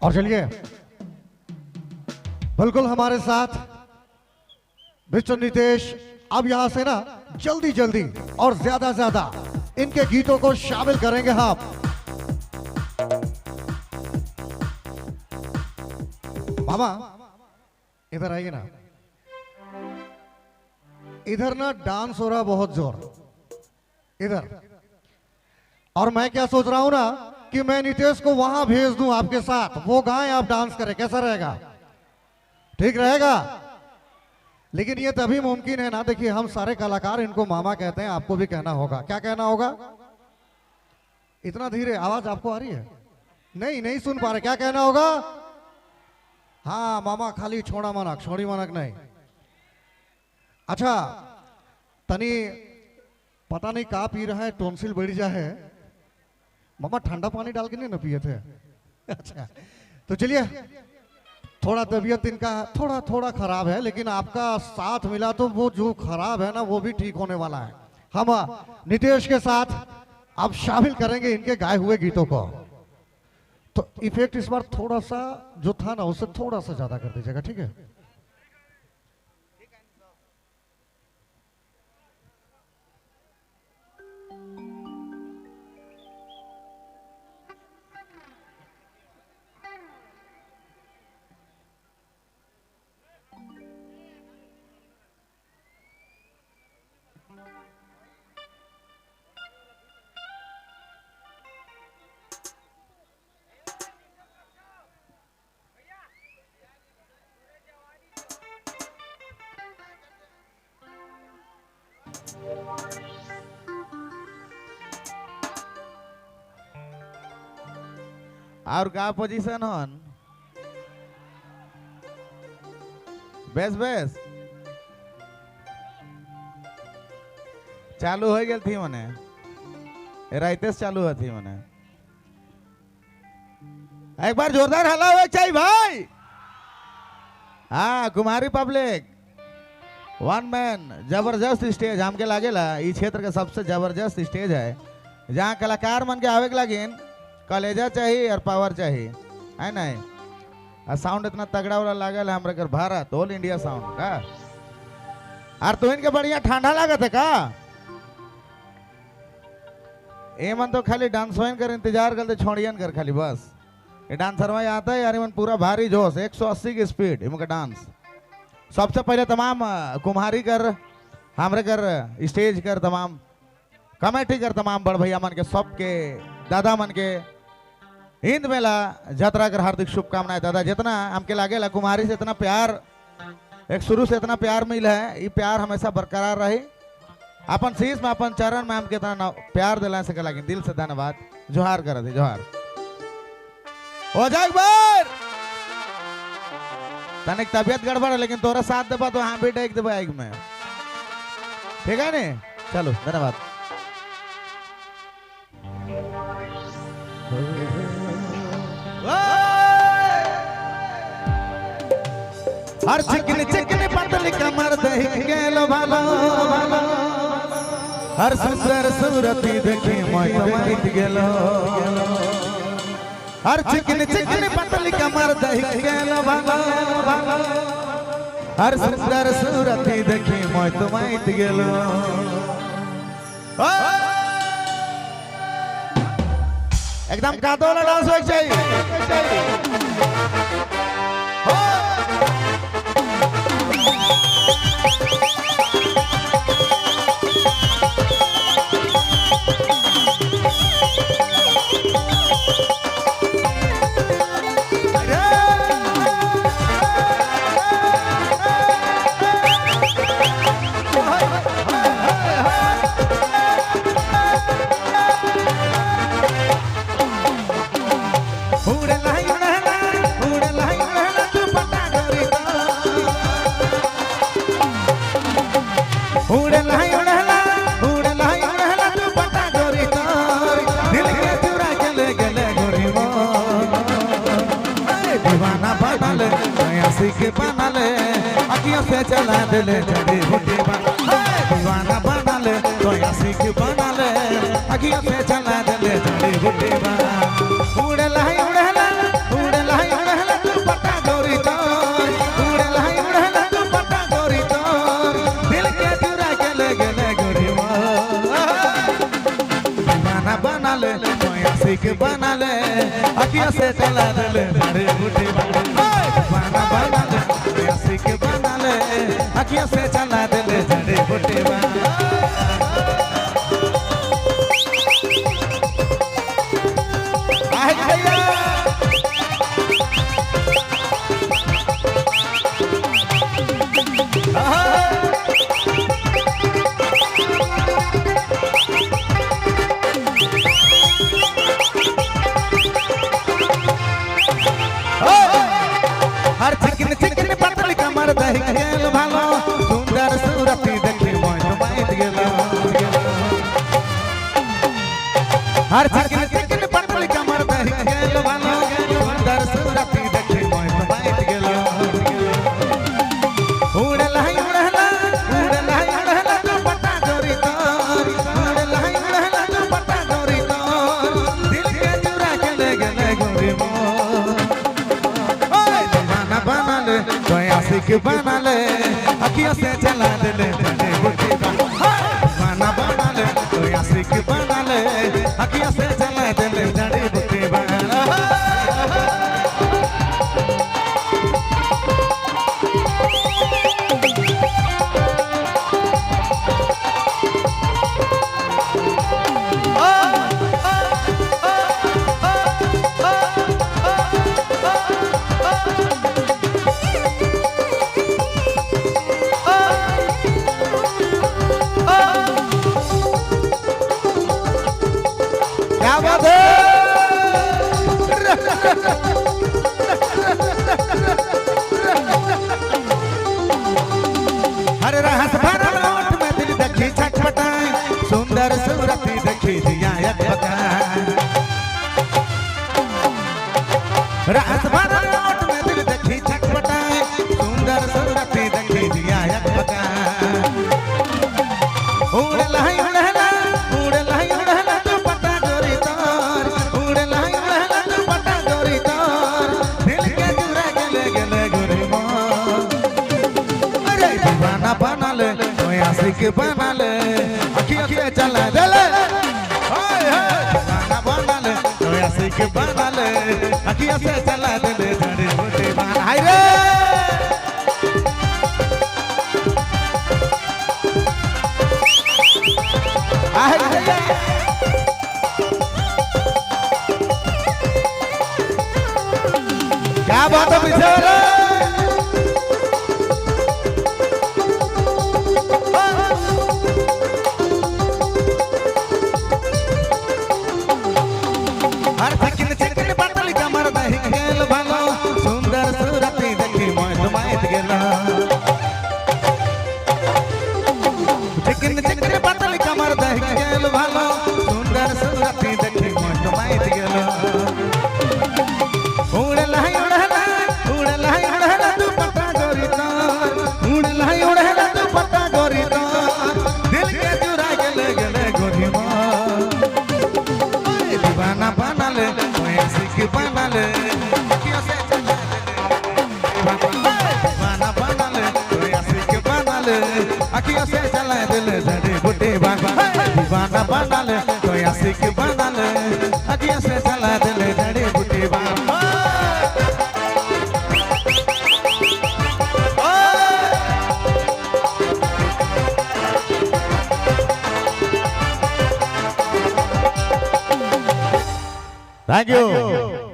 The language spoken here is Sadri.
और चलिए बिल्कुल हमारे साथ मिस्टर नितेश अब यहां से ना जल्दी जल्दी और ज्यादा ज्यादा इनके गीतों को शामिल करेंगे हम। मामा इधर आइए ना, इधर ना डांस हो रहा बहुत जोर इधर। और मैं क्या सोच रहा हूं ना कि मैं नितेश को वहां भेज दूं आपके साथ, वो गाएं आप डांस करें, कैसा रहेगा? ठीक रहेगा? लेकिन ये तभी मुमकिन है ना, देखिए हम सारे कलाकार इनको मामा कहते हैं, आपको भी कहना होगा। क्या कहना होगा? इतना धीरे आवाज आपको आ रही है? नहीं नहीं सुन पा रहे। क्या कहना होगा? हाँ मामा खाली छोड़ा मानक, छोड़ी मानक नहीं। अच्छा तनी पता नहीं का पी रहा है, टोंसिल बढ़ जा है। मामा ठंडा पानी डाल के नहीं ना पिए थे? अच्छा तो चलिए, थोड़ा तबीयत इनका थोड़ा थोड़ा खराब है, लेकिन आपका साथ मिला तो वो जो खराब है ना वो भी ठीक होने वाला है। हम नितेश के साथ अब शामिल करेंगे इनके गाए हुए गीतों को। तो इफेक्ट इस बार थोड़ा सा जो था ना उससे थोड़ा सा ज्यादा कर दीजिएगा, ठीक है? और का पोजीशन हन? बेस बेस चालू हो गई थी मने, राइते से चालू होती मने। एक बार जोरदार हला हुआ चाहिए भाई। हाँ कुमारी पब्लिक वन मैन जबरदस्त स्टेज हमके लागेला, इस क्षेत्र का सबसे जबरदस्त स्टेज है जहाँ कलाकार मन के आवे के लागिन कलेजा चाहिए और पावर चाहिए, है नहीं? और साउंड इतना तगड़ा वाला लागल है हमरे भारत ऑल इंडिया साउंड का। और तो इनके बढ़िया ठंडा लागत है का? ए मन तो खाली डांस कर इंतजार करते, छोड़ियन कर खाली बस। ये डांसर में आता है यार, मन पूरा भारी जोश, 180 की स्पीड इनका डांस। सबसे पहले तमाम कुम्हारी कर हमरे कर स्टेज कर तमाम कमेटी कर तमाम बड़ भैया मन के सबके दादा मन के हिंद मेला जतरा कर हार्दिक शुभकामनाएं। दादा जितना हमके लागेला कुम्हारी से इतना प्यार, एक शुरू से इतना प्यार मिला है, ये प्यार हमेशा बरकरार रहे। अपन शीश में अपन चरण में हमके इतना प्यार दिला सके लगे, दिल से धन्यवाद, जोहार कर दे, जोहार हो जाए। बार तनिक तबियत गड़बड़ है लेकिन तोरा साथ देबा तो हाँ भी टेक देबा एक में, ठीक है नहीं? चलो धन्यवाद। हर चिकन चिकन पतली कमर देख गेलो भालो, हर सुंदर सूरती देखी मोहित गेलो। हर चिकन चिकन पतली कमर देख गेलो भालो, हर सुंदर सूरती देखी मोहित गेलो। एकदम कादो वाला डांस होना चाहिए। से चला दिले जड़ी बूटी दीवाना बना ले तो आशिक बना ले, अखियों से चला दिले जड़ी बूटी उड़े लाई उड़े ला उड़े लाई। आशिक बना ले अखियों से चला दे जड़ी बूटी दीवाना बना ले तो आशिक बना ले अखियों से चला दे जड़ी बूटी हर चिकन चिकन पतली कमर दही गेल भालो सुंदर सूरती देखी मोह माइत गेल हर चिकन चिकन पतली कमर दही गेल भालो सुंदर सूरती देखी मोह माइत गेल उड़ल है उड़ल उड़ल है उड़ल दुपट्टा गोरी तोर उड़ल है उड़ल दुपट्टा गोरी तोर दिल के चुरा के ले गेले गोरी मोर ओए दीवाना बना ले तो आशिक बना ले अखियों से चला दे ले जड़े बूटी दीवाना बना ले तो आशिक बना ले अखियों से चला दे ले जड़े बूटी क्या बात है। हर रहस भरल ओठ में दिल देखी छटपटाए सुंदर सूरती देखी दिया अटपटाए रहस भरल ओठ में दिल देखी छटपटाए सुंदर सूरती देखी दिया अटपटाए उड़ल है उड़ल उड़ल है उड़ल दुपट्टा गोरी तोर उड़ल है उड़ल दुपट्टा गोरी तोर दिल के चुरा गेले गेले गोरी मोर अरे दीवाना बना ले कोई आशिक बना ले अखियों से चला दे ले हाय हाय दीवाना बना ले कोई आशिक बना ले अखियों से चला दे ले जड़ी बूटी बना हाय रे हाय रे क्या बात है पीछे वाले। हर चिकन चिकन पतली कमर दही गेल भालो सुंदर सूरती देखी मोह माइत गेल चिकन चिकन पतली कमर दही गेल भालो सुंदर सूरती देखी मोह माइत गेल उड़ल है उड़ल उड़ल है उड़ल दुपट्टा गोरी तोर उड़ल है उड़ल दुपट्टा गोरी तोर दिल के चुरा गेले गेले गोरी मोर दीवाना बना ले कोई आशिक बना ले अखियों से चला दे दीवाना बना ले कोई आशिक बना ले अखियों से चला दे ले जड़ी बूटी दीवाना बना ले कोई आशिक बना ले अखियों से चला दे ले जड़ी बूटी thank you.